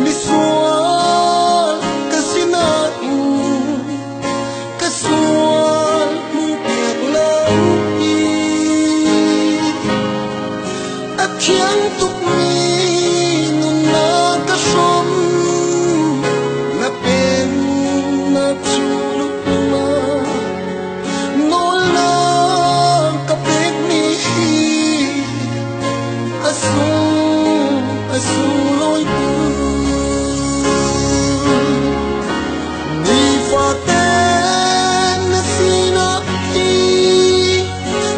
Misual ka si nain ka sual hmuhpiak lo i a thiang tukmi nunnak ka hrawm. Na pennak chung lungma nawl na ka pekmi hi a sung a sunglawi tuk. Nifate na sinak hi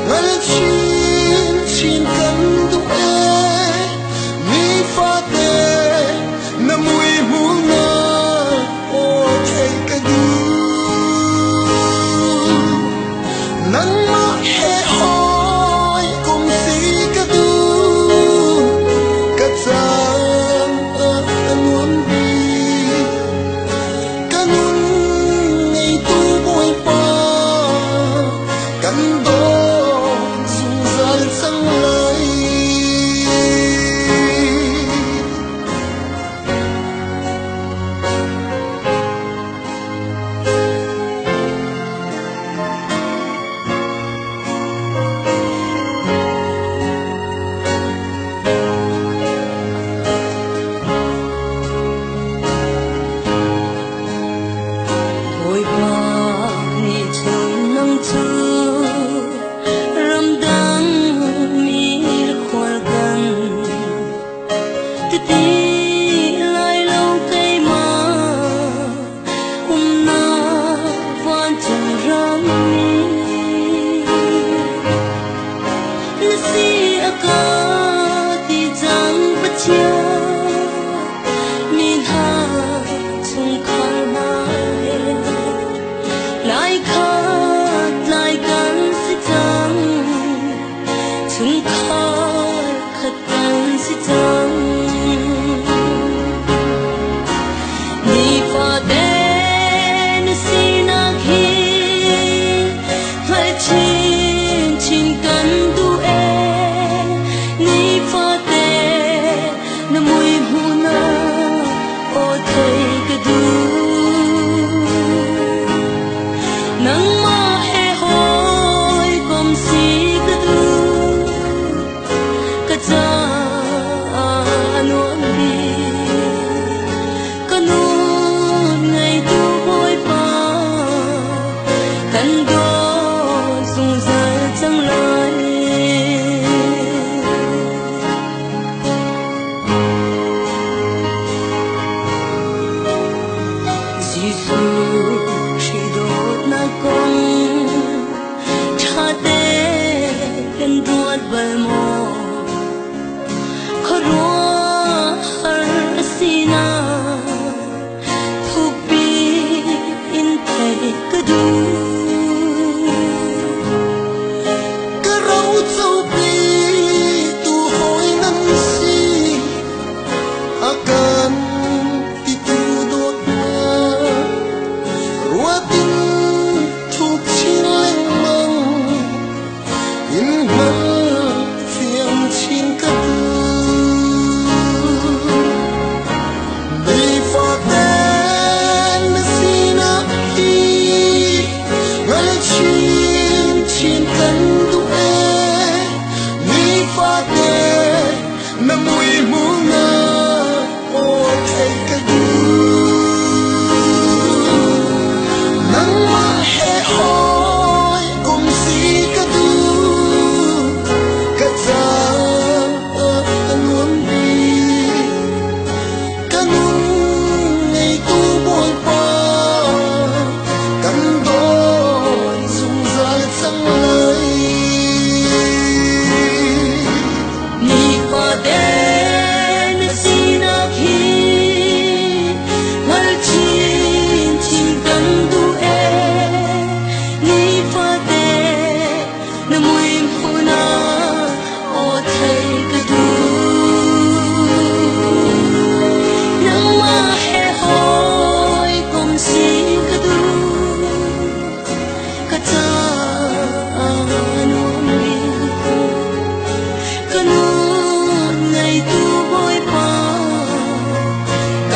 hngal chinchin kan duh ee. Nifate na mui hmuhnak aw theih ka duh. Nangmah he hawikom si ka duh. Ka caan ah a nuam bik. Ka nun ngeitu Bawipa, kan dawt zungzal cang lai. Bawipa nih cun nang cu ramdang mi le khual kan titi lai lo keimah umnak vancung rammi na si a ka ti cang Pathian mi hna chungkhar hna he lai khat lai kan si cang chungkhar khat kan si cang. Nifate na sinak hi hngalh chinchin kan duh ee. Nifate na mui hmuhnak aw thei ka duh. Nangmah he hawikom si ka duh. Ka caah a nuam bik. Ka nun ngeitu Bawipa, kan dawt zungzal cang lai. Jesuh Khrih dawtnak kong ṭha tein ruat bal maw? Khuaruahhar a sinak thukpi in theih ka duh. Ka ro copi tu hawi nan si, a kan titu dawtnak ruatin thuk chin lengmang in hngal fiang chin ka duh. Nifate na sinak hi hngal chinchin kan duh ee. Nifate na mui hmuhnak aw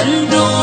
Kan dawt.